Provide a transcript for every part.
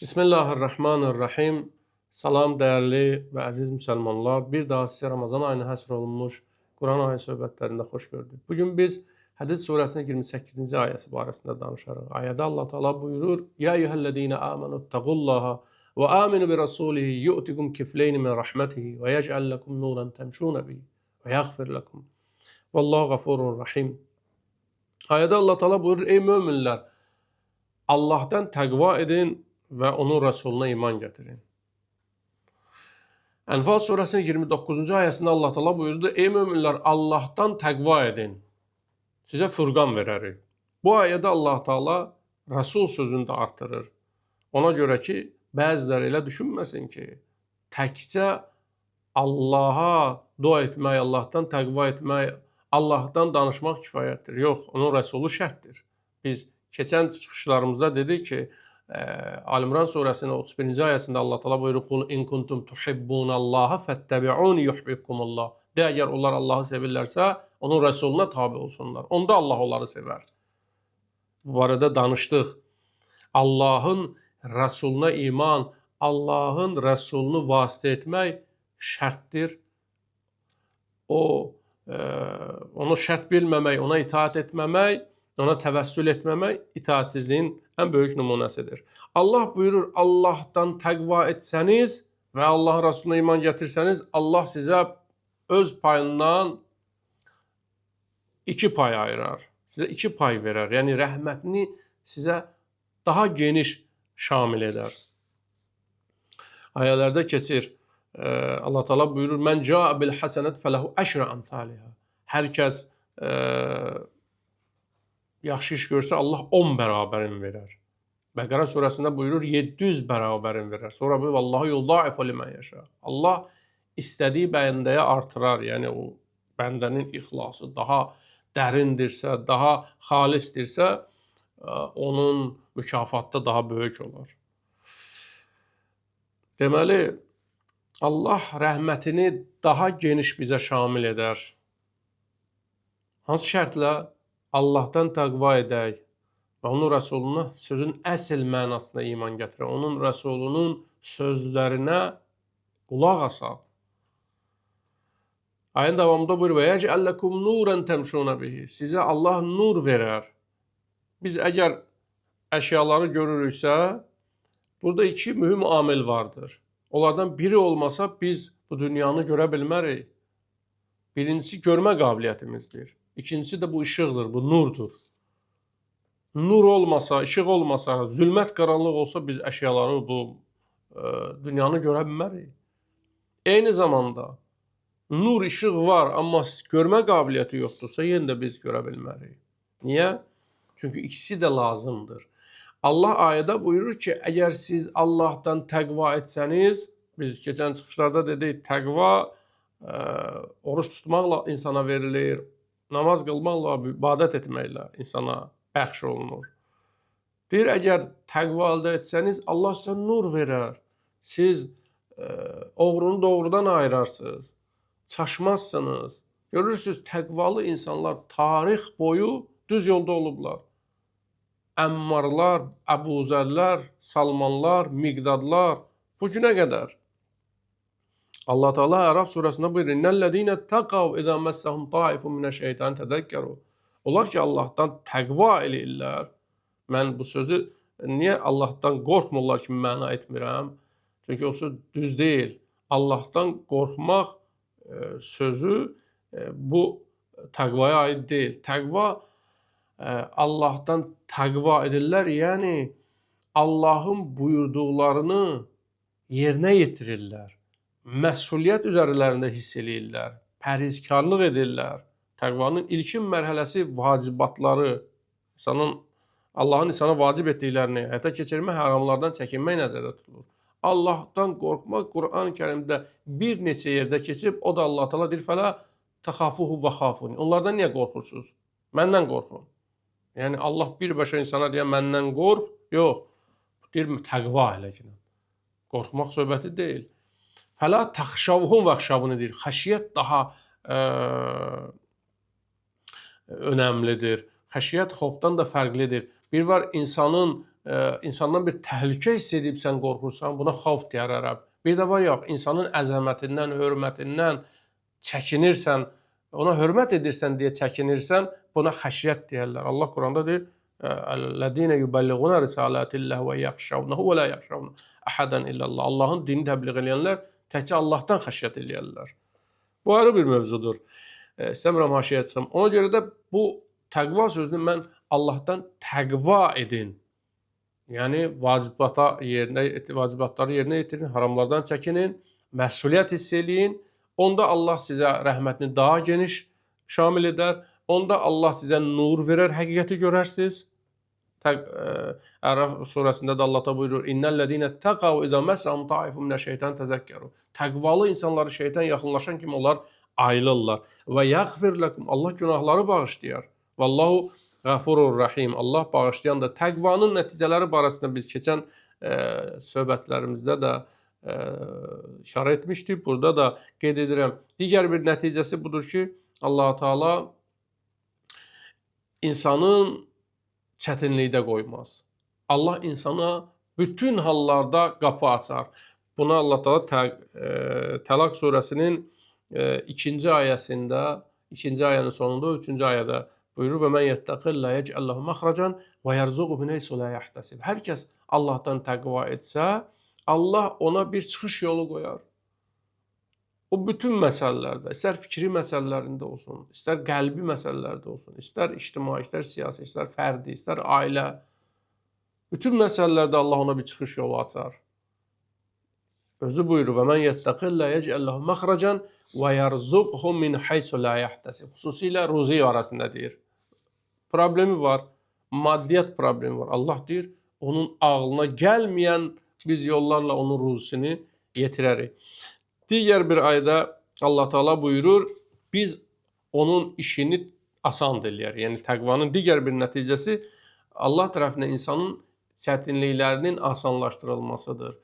Bismillahirrahmanirrahim. Salam dəyərli və əziz müsəlmanlar. Bir daha sizə Ramazan ayına həsr olunmuş Quran ayı söhbətlərində xoş gördük. Bugün biz Hədid surəsinin 28-ci ayəsi barəsində danışarıq. Ayədə Allah Teala buyurur: "Ya eyyuhellezina amanu taqullaha və aminu bi rasulihi yu'tikum kifleyn min rahmetihi və yec'al lekum nuran temşuna bihi və yaghfir lekum. Vallahu gafurur rahim." Ayədə Allah Teala buyurur: "Ey möminlər, Allahdan təqva edin və onun rəsuluna iman gətirin." Ənfal surəsinin 29-cu ayəsində Allah Teala buyurdu: "Ey möminlər, Allahdan təqva edin. Sizə furqan verərik." Bu ayədə Allah Teala Rəsul sözünü də artırır. Ona görə ki, bəziləri elə düşünməsin ki, təkcə Allaha dua etmək, Allahdan təqva etmək, Allahdan danışmaq kifayətdir. Yox, onun rəsulu şərtdir. Biz keçən çıxışlarımızda dedik ki, Ali İmran surəsinin 31-ci ayəsində Allah Teala buyurur: "Qul in kuntum tuhibbunallaha fettabi'uni yuhibbukumullah." De, əgər onlar Allahı sevirlərsə, onun rəsuluna tabe olsunlar. Onda Allah onları sevər. Bu barədə danışdıq. Allahın rəsuluna iman, Allahın rəsulunu vasitə etmək şərtdir. O onu şərt bilməmək, ona itaat etməmək, ona təvəssül etməmək itaatsizliyin ən böyük nümunəsidir. Allah buyurur, Allahdan təqva etsəniz və Allahın rəsuluna iman gətirsəniz, Allah sizə öz payından iki pay ayırar. Sizə iki pay verər. Yəni rəhmətini sizə daha geniş şamil edər. Ayələrdə keçir. Allah Teala buyurur: "Mən caa bil hasenət fələhu əşru amsaliha." Hər kəs yaxşı iş görsə Allah 10 bərabərini verər. Bəqərə surəsində buyurur 700 bərabərini verər. Sonra buyurur: "Vallahu yudaifu limen yasha." Allah istədiyi bəndəyə artırar. Yəni o bəndənin ixlası daha dərindirsə, daha xalisdirsə, onun mükafatı da daha böyük olar. Deməli, Allah rəhmətini daha geniş bizə şamil edər. Hansı şərtlə? Allahdan təqva edək və onun rəsuluna sözün əsl mənasında iman gətirək. Onun rəsulunun sözlərinə qulaq asaq. Ayın davamında buyurur: "Və yec'al lekum nuran temşuna bihi." Sizə Allah nur verər. Biz əgər əşyaları görürüksə, burada iki mühüm amil vardır. Onlardan biri olmasa biz bu dünyanı görə bilmərik. Birincisi görmə qabiliyyətimizdir. İkincisi də bu işıqdır, bu nurdur. Nur olmasa, işıq olmasa, zülmət qaranlıq olsa biz əşyaları, bu dünyanı görə bilmərik. Eyni zamanda nur, işıq var, amma görmə qabiliyyəti yoxdursa, yenə də biz görə bilmərik. Niyə? Çünki ikisi də lazımdır. Allah ayədə buyurur ki, əgər siz Allahdan təqva etsəniz, biz keçən çıxışlarda dedik, təqva oruç tutmaqla insana verilir, namaz qılmaqla, ibadət etməklə insana bəxş olunur. Deyir, əgər təqva əldə etsəniz, Allah sizə nur verər. Siz oğrunu doğrudan ayırarsınız, çaşmazsınız. Görürsünüz, təqvalı insanlar tarix boyu düz yolda olublar. Əmmarlar, Əbuzərlər, Salmanlar, Miqdadlar bu günə qədər. Allah Teala Əraf surəsində buyurur: "İnnellezîne taqav izâ messahum taifun mineşşeytan tezekkeru." Onlar ki Allahdan təqva eləyirlər. Mən bu sözü niyə Allahdan qorxmurlar kimi məna etmirəm? Çünki o söz düz deyil. Allahdan qorxmaq sözü bu təqvaya aid deyil. Təqva Allahdan təqva edirlər, yəni Allahın buyurduqlarını yerinə yetirirlər. Məsuliyyət üzərlərində hiss eləyirlər. Pərhizkarlıq edirlər. Təqvanın ilkin mərhələsi vacibatları, insanın Allahın insana vacib etdiklərini həyata keçirmək, haramlardan çəkinmək nəzərdə tutulur. Allahdan qorxmaq Quran-Kərimdə bir neçə yerdə keçib, o da Allah Teala deyir: "Fəla təxafuhu və xafuni." Onlardan niyə qorxursunuz? Məndən qorxun. Yəni Allah birbaşa insana deyər məndən qorx, yox. Deyir təqva ilə gəlin. Qorxmaq söhbəti deyil. Fəla təxşavhum və xşavuni deyir. Xəşiyyət daha önəmlidir. Xəşiyyət xofdan da fərqlidir. Bir var insanın insandan bir təhlükə hiss edib sən qorxursan, buna xavf deyər ərəb. Bir də var yox, insanın əzəmətindən, hörmətindən çəkinirsən, ona hörmət edirsən deyə çəkinirsən, buna xəşiyyət deyərlər. Allah Quranda deyir: "Ellezine yuballiğuna risalatillah və yaxşavnahu və la yaxşavna ahadan illallah." Allahın dinini təbliğ edənlər təkcə Allahdan xəşiyyət eləyərlər. Bu ayrı bir mövzudur. İstəmirəm haşiyə çıxım. Ona görə də bu təqva sözünü mən Allahdan təqva edin. Yəni vacibatları yerinə yetirin, haramlardan çəkinin, məsuliyyət hiss eləyin. Onda Allah sizə rəhmətini daha geniş şamil edər. Onda Allah sizə nur verər, həqiqəti görərsiniz. Ərəf surəsində də Allah da buyurur: "İnnellezine taqav iza massahum taifun mineşşeytan tezekkeru." Təqvalı insanları şeytan yaxınlaşan kimi onlar ayılırlar. Və yaghfir lekum. Allah günahları bağışlayar. Vallahu Ğafurur Rahim. Allah bağışlayandır. Təqvanın nəticələri barəsində biz keçən söhbətlərimizdə də işarə etmişdik. Burada da qeyd edirəm. Digər bir nəticəsi budur ki, Allah Teala insanın çətinlikdə qoymaz. Allah insana bütün hallarda qapı açar. Buna Allah Teala Təlaq surəsinin ikinci ayəsində, ikinci ayənin sonunda, üçüncü ayədə buyurur: "Və men yettəqillah yec'al lehu məxracan və yerzuqhu min haysu la yahtasib." Hər kəs Allahdan təqva etsə, Allah ona bir çıxış yolu qoyar. O bütün məsələlərdə, istər fikri məsələlərində olsun, istər qəlbi məsələlərdə olsun, istər ictimai, istər siyasi, istər fərdi, istər ailə, bütün məsələlərdə Allah ona bir çıxış yolu açar. Özü buyurur: "Və men yettəqillah yec'al lehu məxracan və yerzuqhu min haysu la yahtasib." Xüsusilə ruzi arasında deyir. Problemi var, maddiyyat problemi var. Allah deyir, onun ağlına gəlməyən biz yollarla onun ruzisini yetirərik. Digər bir ayda Allah Teala buyurur, biz onun işini asan eləyər. Yəni təqvanın digər bir nəticəsi Allah tərəfindən insanın çətinliklərinin asanlaşdırılmasıdır.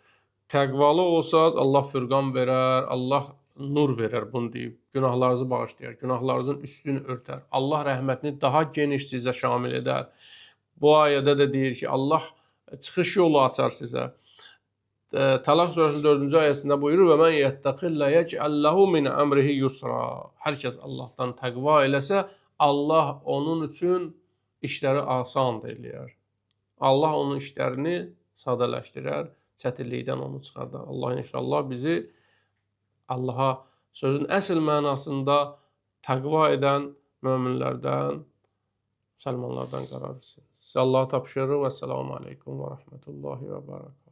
Təqvalı olsaz Allah fürqan verər, Allah nur verər bunu deyib. Günahlarınızı bağışlayar, günahlarınızın üstünü örtər. Allah rəhmətini daha geniş sizə şamil edər. Bu ayədə də deyir ki, Allah çıxış yolu açar sizə. Təlaq surəsinin 4-cü ayəsində buyurur: "Və men yettəqillah yec'al lehu min emrihi yusra." Hər kəs Allahdan təqva eləsə, Allah onun üçün işləri asan eləyər. Allah onun işlərini sadələşdirər, çətinlikdən onu çıxardar. Allah inşallah bizi Allaha sözün əsl mənasında təqva edən möminlərdən, müsəlmanlardan qərar versin. Sizə Allaha tapşırırıq və səlamu aleykum və rəhmətullahi və bərəkatuhu.